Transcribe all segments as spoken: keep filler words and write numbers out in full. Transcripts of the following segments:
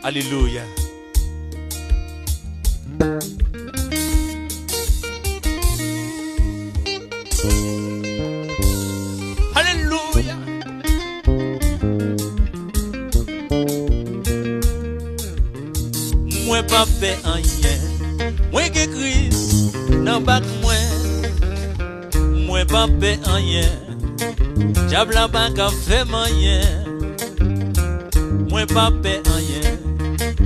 Alelouya. Alelouya. Mwen p ap pè anyen. Mwen gen Kris nan bak mwen. Mwen p ap pè anyen. Dyab la pa ka fè m anyen. Mwen p ap pè anyen.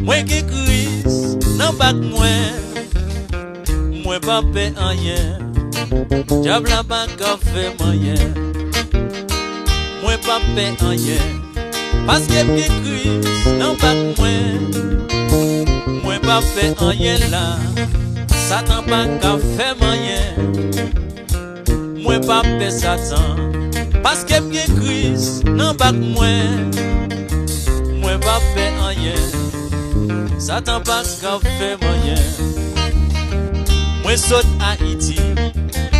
Mwen gen Kris nan bak mwen. Mwen p ap pè anyen. Dyab la pa ka fè m anyen. Mwen p ap pè anyen. Paske m gen Kris nan bak mwen. Mwen p ap pè anyen la. Satan pa ka fè m anyen. Mwen p ap pè Satan, paske m gen Kris nan bak mwen. Mwen p ap pè anyen, Satan pa ka fè m anyen. Mwen sot Ayiti,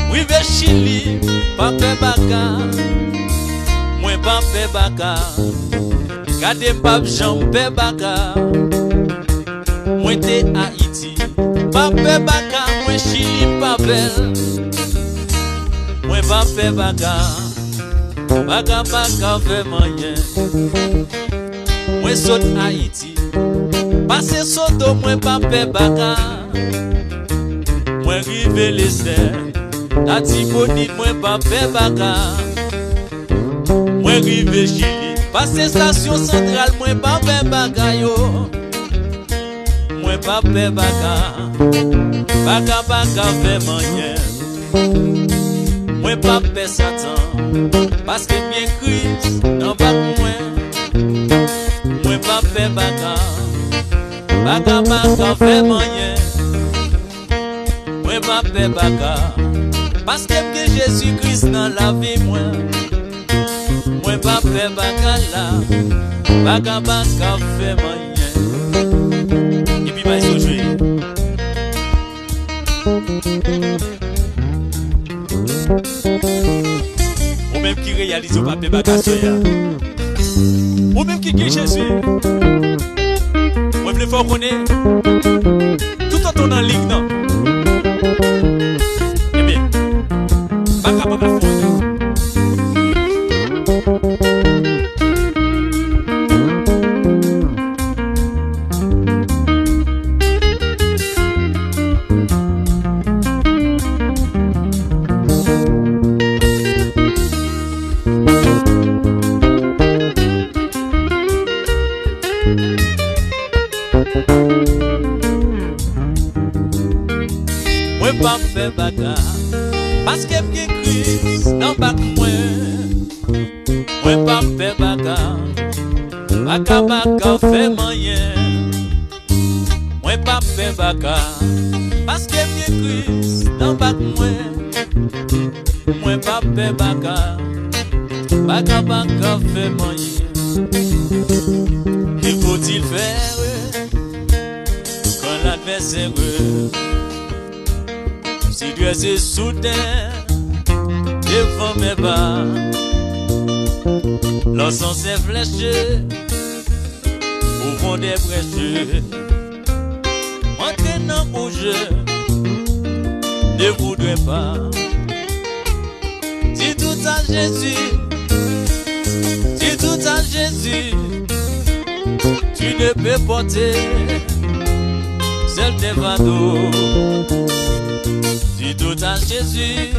m rive Chili, pa pè baka. Mwen pa pè baka, gade m p ap janm pè baka. Mwen te Ayiti, pa pè baka, mwen Chili, m pa pè l. Mwen pa pè baka, baka pa ka fè m anyen. Mwen sot Ayiti, pase Sodo, mwen pa pè baka. Mwen rive Lestè, Latibonit, mwen pa pè baka. Mwen rive Chili, pase estasyon santral, mwen pa pè baka yo. Mwen pa pè baka, baka pa ka fè m anyen. Mwen pa pè Satan, paske m gen Kris nan bak mwen. Mwen pa pè baka, baka pa ka fè m anyen. Mwen pa pè baka, paske m gen Jezi Kris nan lavi mwen. Mwen pa pè baka la, baka pa ka fè m anyen. Epi bay so jwe. Ou menm ki reyalize w pa pè baka sè a. Ou menm ki gen Jezi, mwen vle fè w konnen, toutotan w nan lig nan, ebyen, baka pa ka fè w anyen. Mwen p ap pè baka, paske m gen Kris nan bak mwen. Mwen p ap pè baka, baka pa ka fè m anyen. Mwen p ap pè baka, paske m gen Kris nan bak mwen. Mwen p ap pè baka, baka pa ka fè m anyen. Que faut-il faire quand l'adversaire se dresse et soudain devant mes pas? Lançant ses flèches au fond des brèches, m'entraînant au jeu, ne voudrais pas. Dis tout à Jésus, dis tout à Jésus, tu ne peux porter seul tes fardeaux. Dis tout à Jésus,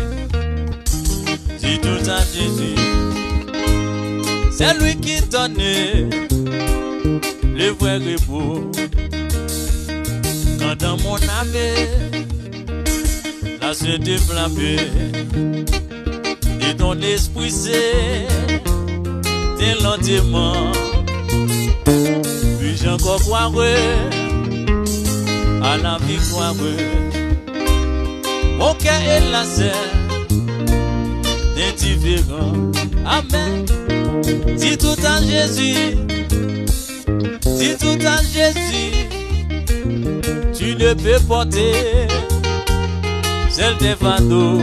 dis tout à Jésus, c'est lui qui donne le vrai repos. Quand dans mon âme la se développer et ton esprit c'est dès lentement. Puis-je encore croire à la victoire? Mon cœur est lassé d'indifférent. Amen. Dis tout à Jésus. Dis tout à Jésus, tu ne peux porter seul tes fardeaux.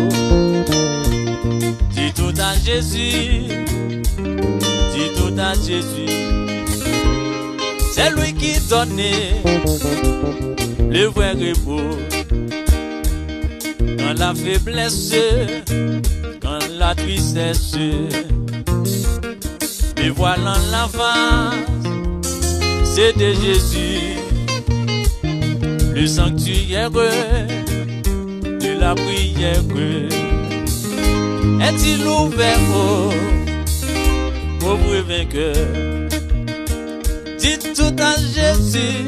Dis tout à Jésus, dis tout à Jésus, c'est C'est lui qui donne le vrai repos. Dans la faiblesse, dans la tristesse, me voilà en face, c'est de Jésus, le sanctuaire de la prière. Est-il ouvert aux pauvres vainqueurs? Dites tout à Jésus,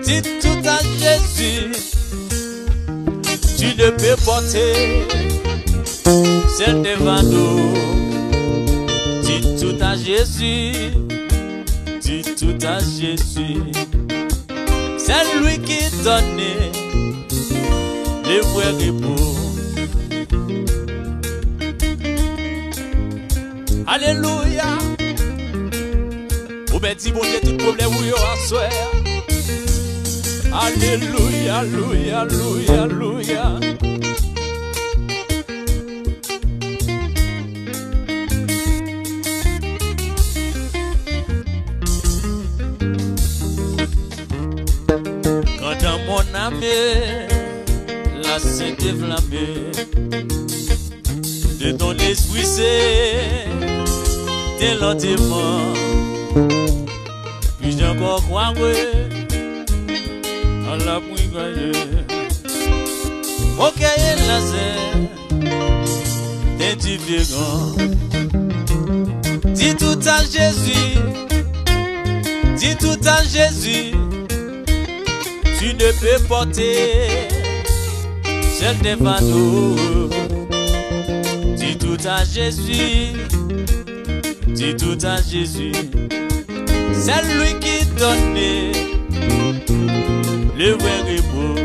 dites tout à Jésus. Tu ne peux porter seul tes fardeaux. Dites tout à Jésus, dites tout à Jésus. C'est lui qui donne le vrai repos. Alelouya. Ou mèt di Bondye tout pwoblèm ou yo aswè a. Alelouya, louya, louya, louya. Quand dans mon âme la sainte flamme de ton esprit s'éteint lentement, puis-je encore croire à la prière? Mon cœur est lassé, indifférent. Dis tout à Jésus, dis tout à Jésus. Tu ne peux porter seul tes fardeaux. Dis tout à Jésus, dis tout à Jésus. C'est lui qui donne le vrai repos.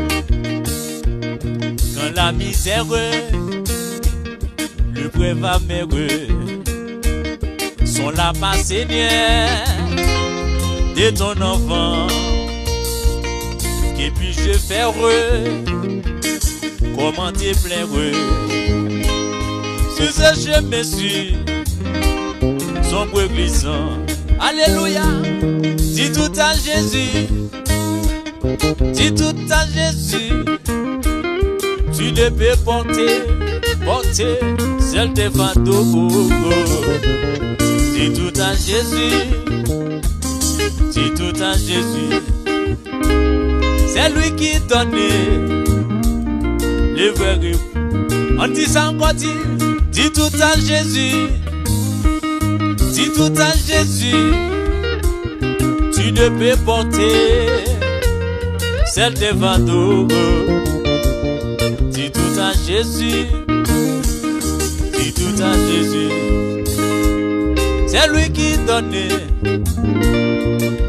Quand la misère, l'épreuve amère sont là, pas Seigneur, de ton enfant, que puis-je faire comment te plaire? Sur ce chemin si sombre et glissant. Alléluia. Dis tout à Jésus. Dis tout à Jésus. Tu ne peux porter, porter seul tes fardeaux. Dis tout à Jésus. Dis tout à Jésus. C'est lui qui donne le vrai repos. On dit ça encore, dis, dis tout à Jésus. Dis tout à Jésus. Tu ne peux porter seul tes fardeaux. Dis tout à Jésus. Dis tout à Jésus. C'est lui qui donne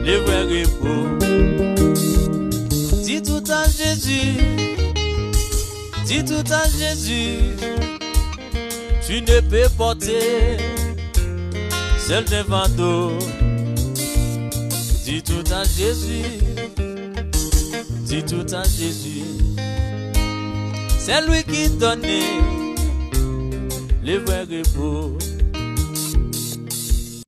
le vrai repos. Dis tout à Jésus. Dis tout à Jésus. Tu ne peux porter seul tes fardeaux. Dis tout à Jésus. Dis tout à Jésus. C'est lui qui donne le vrai repos.